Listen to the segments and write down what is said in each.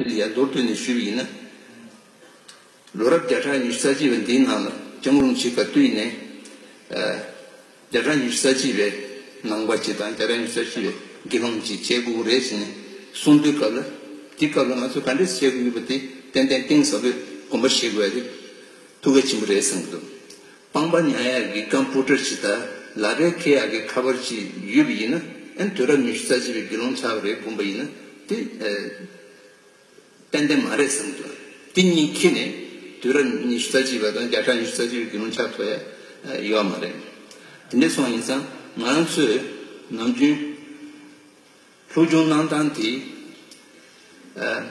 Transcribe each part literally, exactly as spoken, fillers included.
ལ་ཡ་མདོར་བསྡུས་ནས་ཞུས་པ་ཡིན་ན། ལོ་རབས་བརྒྱ་ཕྲག་ཉི་ཤུ་རྩ་གཅིག་པ་འདིའི་ནང་ལ་སྐྱབས་མགོན་རིན་པོ་ཆེ་ག་དུས་ཡིན་ནའི། ཨ། བརྒྱ་ཕྲག་ཉི་ཤུ་རྩ་གཅིག་པའི་ནང་པ་ཅིག་དང་བརྒྱ་ཕྲག་ཉི་ཤུ་རྩ་གཅིག་པའི་དགེ་སློང་ཅིག་བྱེད་དགོས་ཀྱི་རེད་ཟེར་ནས་གསུང་དུས་སྐབས་ལ། དེ་སྐབས་ལ་ང་ཚོས་ག་འདྲས་བྱེད་དགོས་ཡོད་པ་དེ་ཏན་ཏན་གཏིང་ཟབ་པོས་དགོངས་པ་བཞེས་དགོས་ཡ་དེ་ཐུགས་གལ་ཆེན་པོ་རེད་བསམ་གྱི་འདུག་སྤང་པ་ཉར་ཡག་གི་རྐང་སྤུ་གྲི་ཅིག་དང་ལག་པས་འཁེལ་ཡག་གི་ཁ་པར་ཅིག་ཡོད་པ་ཡིན་ན། ཨན་དུས་རབས་ཉི་ཤུ་རྩ་གཅིག་པའི་དགེ་སློང་ཆགས་པ་རེད་དགོངས་པ་ཡིན་ན་དེ། ཨ། ཏན་ཏན་མ་རེད་བསམ་འདུག་དེ་གཉིས་ཁྱེར་ནས་དུས་རབས་ཉི་ཤུ་རྩ་གཅིག་པ་དང་བརྒྱ་ཕྲག་ཉི་ཤུ་རྩ་གཅིག་པའི་དགེ་སློང་ཆགས་ཐུབ་ཡ་ཡོད་མ་རེད། དེ་འདྲ་སོང་ཡིན་ཙང་ང་རང་ཚོས་ནམ་རྒྱུན་སློབ་སྦྱོང་གནང་སྟངས་དེ། ཨ།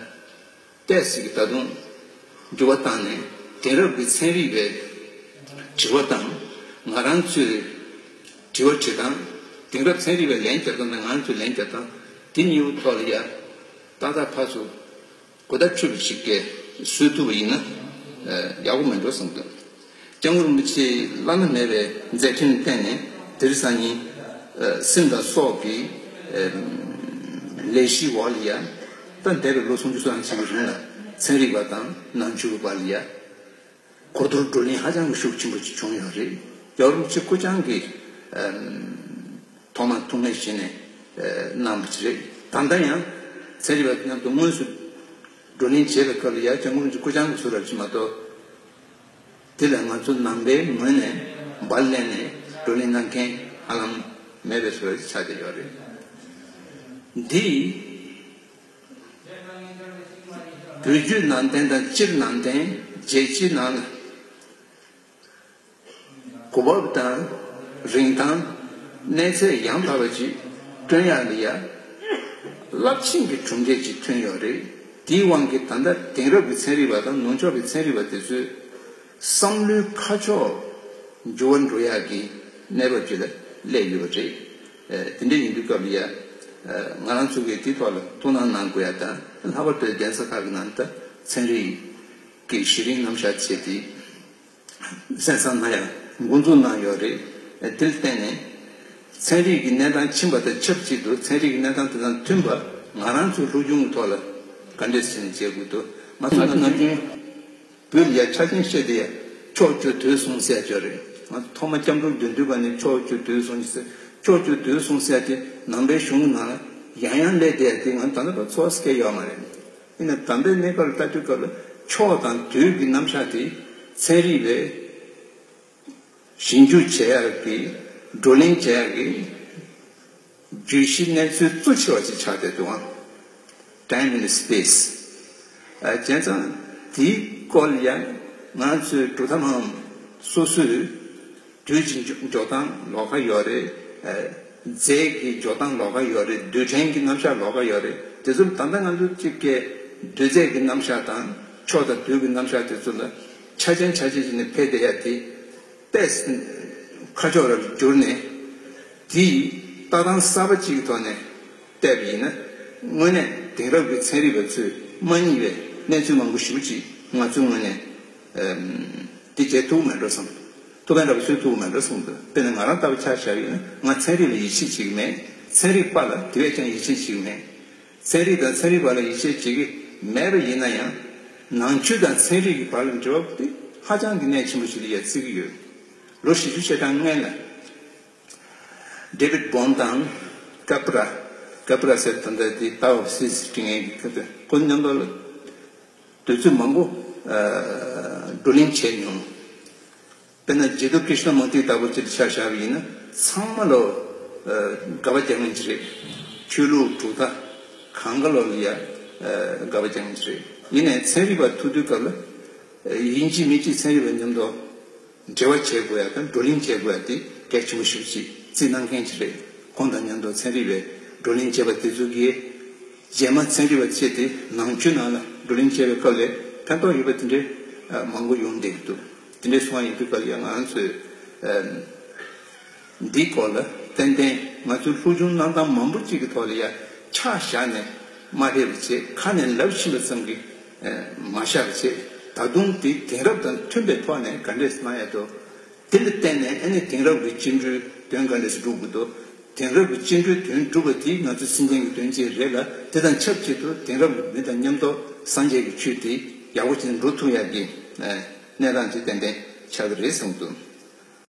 ཏོག་ཙམ་ད་དུང་འགྱུར་བ་བཏང་ནས་དེང་རབས་ཀྱི་ཚན་རིག་པའི་དྲི་བ་དང་ང་རང་ཚོས་དྲི་བ་དྲི་སྟངས། དེང་རབས་ཚན་རིག་པས་ལན་བརྒྱབ་སྟངས་དང་ང་རང་ཚོས་ལན་བརྒྱབ་སྟངས་དེ་གཉིས་པོ་ཐོག་ལ་ཡ་ཏག་ཏག་ཕར་ཚུར་གོ་བརྡ་འཕྲོད་པ་ཞིག་གིས་བཟོ་ཐུབ་པ་ཡིན་ན། ཨ། ཡག་པོ་མེད་འགྲོ་བསམ་གྱི་འདུག་སྐྱབས་མགོན་རིན་པོ་ཆེའི་བླ་ན་མེད་པའི་མཛད་འཕྲིན་བརྟེན་ནས་དེ་རིང་སང་ཉིན། ཨ། སེམས་དང་སྲོག་གི། ཨ། ལས་གཞིའི་འོག་ལ་ཡ། ད་འདས་པའི་ལོ་སུམ་ཅུ་སོ་གྲངས་ཅིག་གི་རིང་ལ་ཚན་རིག་པ་དང་ནང་ཆོས་པ་ལ་ཡ། གོ་བསྡུར་བགྲོ་གླེང་ཧ་ཅང་གི་ཤུགས་ཆེན་པོ་ཅིག་བྱུང་ཡོད་རེད། རྒྱལ་བ་རིན་པོ་ཆེ་སྐུ་རྐྱང་གིས། ཨ། ཐོག་མར་ཐུགས་སྣང་བཞེས་ནས། ཨ། གནང་བ་ཅིག་རེད། ད་ལྟ་ཡང་ཚན་རིག་པ་མཉམ་དུ་དངོས་སུ་བགྲོ་གླེང་བྱེད་པའི་སྐབས་ལ་ཡ་སྐྱབས་མགོན་རིན་པོ་ཆེ་སྐུ་རྐྱང་གིས་བཟོ་འདྲ་ཅིག་མ་གཏོགས། དེ་ལ་ང་ཚོ་ནང་པའི་ངོས་ནས་འབར་ལེན་ནས་བགྲོ་གླེང་གནང་མཁན་ཧ་ལམ་མེད་པའི་བཟོ་འདྲ་ཅིག་ཆགས་བསྡད་ཡོད་རེད། འདི་བོད་བརྒྱུད་ནང་བསྟན་དང་སྤྱིར་ནང་བསྟན་རྒྱལ་སྤྱིའི་ནང་ལ་གོ་བབ་དང་རིན་ཐང་གནས་ཚད་ཡང་དག་པ་ཅིག་བསྐྲུན་ཡག་ལ་ཡ་རླབས་ཆེན་གྱི་གྲུབ་འབྲས་ཅིག་ཐོན་ཡོད་རེད། དེའི་དབང་གིས་ད་ལྟ་དེང་རབས་ཀྱི་ཚན་རིག་པ་དང་ནུབ་ཕྱོགས་ཀྱི་ཚན་རིག་པ་དེ་ཚོས་བསམ་བློའི་ཁ་ཕྱོགས་འགྱུར་བ་འགྲོ་ཡག་གི་གནས་བབ་ཅིག་ལ་སླེབས་ཡོད་པ་རེད། ཨ། དེ་འདྲ་ཡིན་དུས་སྐབས་ལ་ཡ། ཨ། ང་རང་ཚོ་གིས་དེའི་ཐོག་ལ་ཐུགས་སྣང་གནང་དགོས་ཡ་དང་། ལྷག་པར་དུ་གདན་ས་ཁག་གི་ནང་ད་ཚན་རིག་གི་གཞི་རིམ་རྣམ་གཞག་བྱས་ཏེ། གསན་བསམ་གནང་ཡ་འགོ་འཛུགས་གནང་ཡོད་རེད། དེར་བརྟེན་ནས་ཚན་རིག་གི་གནས་སྟངས་ཕྱིན་པ་དང་ཆབས་ཅིག་ཏུ་ཚན་རིག་གི་གནས་སྟངས་དེ་དང་མཐུན་པ་ང་རང་ཚོའི་སློབ་སྦྱོང་གི་ཐོག་ལ་ག་འདྲས་བྱས་ནས་བྱེད་དགོས་འདུག་ང་ཚོ་ནམ་རྒྱུན་བོད་ལ་ཡ་ཆ་རྐྱེན་བཤད་དེ་ཡ་ཕྱོགས་བཅུ་དུས་གསུམ་ཟེར་ཡ་ཅིག་ཡོད་རེད། ང་ཚོ་ཐོག་མ་སྐྱབས་འགྲོ་འདོན་དུས་ག་ནས་ཕྱོགས་བཅུ་དུས་གསུམ་ཟེར། ཕྱོགས་བཅུ་དུས་གསུམ་ཟེར་ཡ་དེ་ནང་པའི་གཞུང་གི་ནང་ལ་ཡང་ཡང་སླེབས་བསྡད་ཡ་དེ་ང་ཚོ་ད་ལྟ་བར་ཚོར་སྐལ་ཡོད་མ་རེད། ཡིན་ན་ད་ལྟའི་གནས་སྐབས་ལ་ལྟ་དུས་སྐབས་ལ་ཕྱོགས་དང་དུས་ཀྱི་རྣམ་གཞག་དེ་ཚན་རིག་པས་ཞིབ་འཇུག་བྱེད་ཡག་གི་བགྲོ་གླེང་བྱེད་ཡག་གི་བརྗོད་གཞི་གནས་ཚུལ་གཙོ་ཆེ་བ་ཅིག་ཆགས་བསྡད་འདུག་ཨང་། Time and Space། ཨ། བྱས་ཙང་དེའི་སྐོར་ལ་ཡང་ང་ཚོའི་གྲུབ་མཐའ་མང་སོ་སོའི་དུས་ཀྱི་འཇོག་འཇོག་སྟངས་ལོགས་ཀ་ཡོད་རེད། ཨ། རྫས་ཀྱི་འཇོག་སྟངས་ལོགས་ཀ་ཡོད་རེད། རྡུལ་ཕྲན་གྱི་རྣམ་གཞག་ལོགས་ཀ་ཡོད་རེད། དེ་ཚོ་ད་ལྟ་ང་ཚོ་གཅིག་གི་རྡུལ་རྫས་ཀྱི་རྣམ་གཞག་དང་ཕྱོགས་དང་དུས་ཀྱི་རྣམ་གཞག་དེ་ཚོ་ལ་ཆ་རྐྱེན་ཆ་རྐྱེན་བྱས་ནས་ཕེབས་བསྡད་ཡ་དེ་ཏོག་ཙམ་ཁ་ཕྱོགས་ར་བསྒྱུར་ནས་དེའི་ལྟ་སྟངས་གསར་པ་གཅིག་གི་ཐོག་ནས་བལྟས་པ་ཡིན་ན། དངོས་གནས་དེང་རབས་ཀྱི་ཚན་རིག་པ་ཚོས་མ་རྙེད་པའི་གནས་ཚུལ་མང་པོ་ཞེ་པོ་ཅིག་ང་ཚོའི་ངོས་ནས། ཨམ། འདི་བྱེད་ཐུབ་མེད་འགྲོ་བསམ། ཐུབ་མཁན་འདྲ་པོ་བཟོས་ཐུབ་མེད་འགྲོ་བསམ་འདུག་དཔེར་ན་ང་རང་ལྟ་བུ་ཆ་བཞག་ཡིན་ན་ང་ཚན་རིག་ལ་ཡིད་ཆེས་བྱེད་ཀྱི་མེད། ཚན་རིག་པ་ལ་དེ་བས་ཀྱང་ཡིད་ཆེས་བྱེད་ཀྱི་མེད། ཚན་རིག་དང་ཚན་རིག་པ་ལ་ཡིད་ཆེས་བྱེད་ཀྱི་མེད་པ་ཡིན་ན་ཡང་། ནང་ཆོས་དང་ཚན་རིག་གི་བར་ལ་འབྲེལ་བ་དེ་ཧ་ཅང་གི་གནད་ཆེན་པོ་ཞིག་ལ་ཡ་བརྩི་གི་ཡོད། ལོ་བཞི་བཅུ་ཞེ་གྲངས་སྔོན་ལ། David Bohm དང་ཀ་པ་ར། ཀ་པ་ར་ཟེར་ད་ལྟ་དེ་Tao of Physics འབྲི་མཁན་གྱི་ཀ་པ་ར་ཁོ་མཉམ་དུ་ལ་དུས་ཚོད་མང་པོ་ཨ་བགྲོ་གླེང་བྱས་མྱོང་། དཔེར་ན་ཇེ་ཏུ་ཀྲི་ཤ་ན་མུར་ཏི་ལྟ་བུ་ཅིག་ཆ་བཞག་པ་ཡིན་ན་ཚང་མ་ལོ་ཨ་དགའ་བ་རྒྱག་མཁན་ཅིག་རེད། ཆོས་ལུགས་གྲུབ་མཐའ་གང་ག་ལོ་ལ་ཡ་ཨ་དགའ་བ་རྒྱག་མཁན་ཅིག་རེད། ཡིན་ནའི་ཚན་རིག་པ་ཐུག་དུས་སྐབས་ལ་ཨ་ཡིན་གཅིག་མིན་གཅིག་ཚན་རིག་པ་མཉམ་དུ། འབྲེལ་བ་བྱེད་དགོས་ཡ་དང་བགྲོ་གླེང་བྱེད་དགོས་ཡ་དེ་གལ་ཆེན་པོ་ཞིག་ཅིག་བརྩིས་གནང་མཁན་ཅིག་རེད། ཁོང་དང་མཉམ་དུ་ཚན་རིག་པའི་བགྲོ་གླེང་བྱས་པ་དེ་ཚོ་གིས་རྗེས་མ་ཚན་རིག་པ་བྱས་ཏེ་ནང་ཆོས་ནང་ལ་བགྲོ་གླེང་བྱས་པའི་སྐབས་ལ་ཕན་ཐོགས་ཡོད་པ་དེ་འདྲའི་མང་པོ་ཡོང་བསྡད་ཀྱི་འདུག་དེ་འདྲའི་སོང་བ་ཡིན་དུས་སྐབས་ལ་ཡང་ང་ཚོས་འདིའི་སྐོར་ལ་ཏན་ཏན་ང་ཚོའི་སློབ་སྦྱོང་གནང་སྟངས་མང་པོ་ཅིག་གི་ཐོག་ལ་ཡ་ཆ་བཞག་ནས་མ་སླེབས་པ་བྱས་ཁ་ནས་ལབ་ཕྱིན་པ་ཙམ་གྱིས། མ་བཞག་བྱས་ད་དུང་དེ་དེང་རབས་དང་མཐུན་པའི་ཐོག་ནས་ག་འདྲས་གནང་ཡ་འདུག་དེ་ལ་བརྟེན་ནས་ཨ་ནི་དེང་རབས་ཀྱི་སྤྱི་འགྲོས་དོན་ག་འདྲས་སྒྲུབ་དགོས་འདུག་དེང་རབས་ཀྱི་བཅིངས་འགྲོལ་དོན་སྒྲུབ་པ་དེ་ང་ཚོ་སེམས་ཅན་གྱི་དོན་ཅིག་རེད་ལ། དེ་དང་ཆབས་ཅིག་ཏུ་དེང་རབས་ཀྱི་མི་དང་མཉམ་དུ་སངས་རྒྱས་ཀྱི་ཆོས་དེ་ཡག་པོ་ཅིག་འགྲོ་ཐུབ་ཡག་གི་གནས་སྟངས་དེ་ཏན་ཏན་ཆགས་ཀྱི་རེད་བསམ་གྱི་འདུག